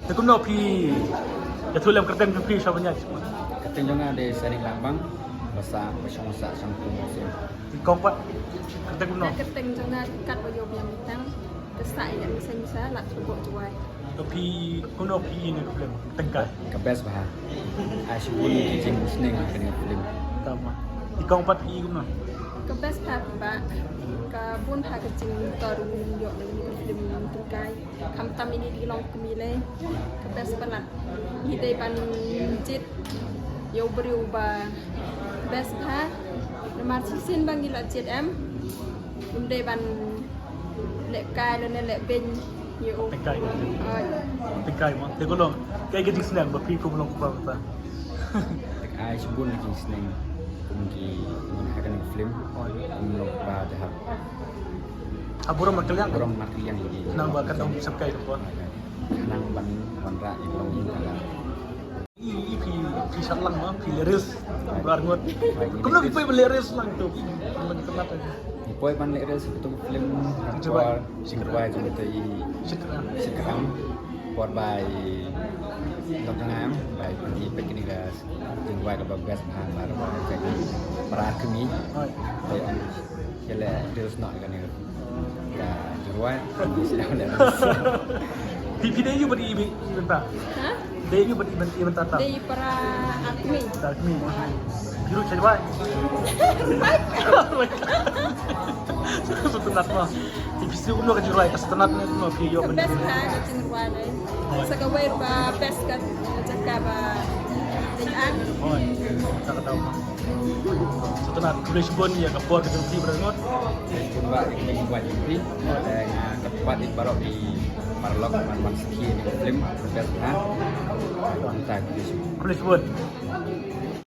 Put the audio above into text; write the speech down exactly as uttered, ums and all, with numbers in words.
Te kumno phi ïathuh lem kyrteng jong phi sha ban ïaid? Kyrteng jong nga dei Saining Langbang, ba sah, ba shong sah Shangpung Museum. Kong pat, kyrteng kumno? Kyrteng jong nga Katba Ïoh Biang Bintang, ba sah ïa Museum, ba sah Lad Jyrboh Jowai. To phi kumno phi ïohi ïa ka film Tyngkai? Ka best bha. Ai shibun ki jingsneng ha kane ka film. Tama. I kong pat phi kumno? Ka best bha, bha. Ka bun bha ka jingmyntoi ruh ngin ïoh na kane ka film Tyngkai. Khamtam ine i long kmie lei. Ka best palat. Ngi dei ban jied ïa u briew ba best bha. Namar shisien ba ngi la jied em, ngim dei ban leh kai lane leh beiñ ïa u. Tyngkai. Oi. Tyngkai mo. Te ko long kaei ka jingsneng ba phi kum long u kpa mynta? Ai shibun ka jingsneng kum ki, kum ha kane ka film. Oi. Kum long u kpa jahap. Ha burom markylliang. Burom markylliang ïa ki. Nang ba kan ong sep kai ko. Nang ban wanrah ïa ki long ïa ka. I, i phi, phi shad lang ma, phi leh reels. Bar ngut. Kumno phi poi ban leh reels lang tu? Lang tempat aja. Phi poi ban leh reels tu film. Jyrwai. Jyrwai jong te i. Shikram. Shikram. Por bai. Dok ngam bai phi pekini gas. Jyrwai ka ba best bha, bar bai. Para kami. Oi. Bai ong. Ki leh reels noh kane. Ka Jyrwai. Phi, phi dei ïa u bad i, i bynta? Ha? Dei ïa u bad i byn-, i bynta ta? Dei para Army. Army. Biru Jyrwai. Sngewtynnat mo. Phi, phi sngewtynnat ka Jyrwai, ka sngewtynnat mo phi ïoh. Ka best bha ka Jyrwai dei. Sa kawei ba best ka jaka ba dei ang. Oi, sa ka dau. Sngewtynnat, khublei shibun ïa ka por ka jong phi baroh ngut. Khublei shibun bah ïa ka jingkwah jong phi. Te nga kyrpad ïa baroh ki paralok ban wan sakhi ïa ka film, best bha. Khublei shibun. Khublei shibun.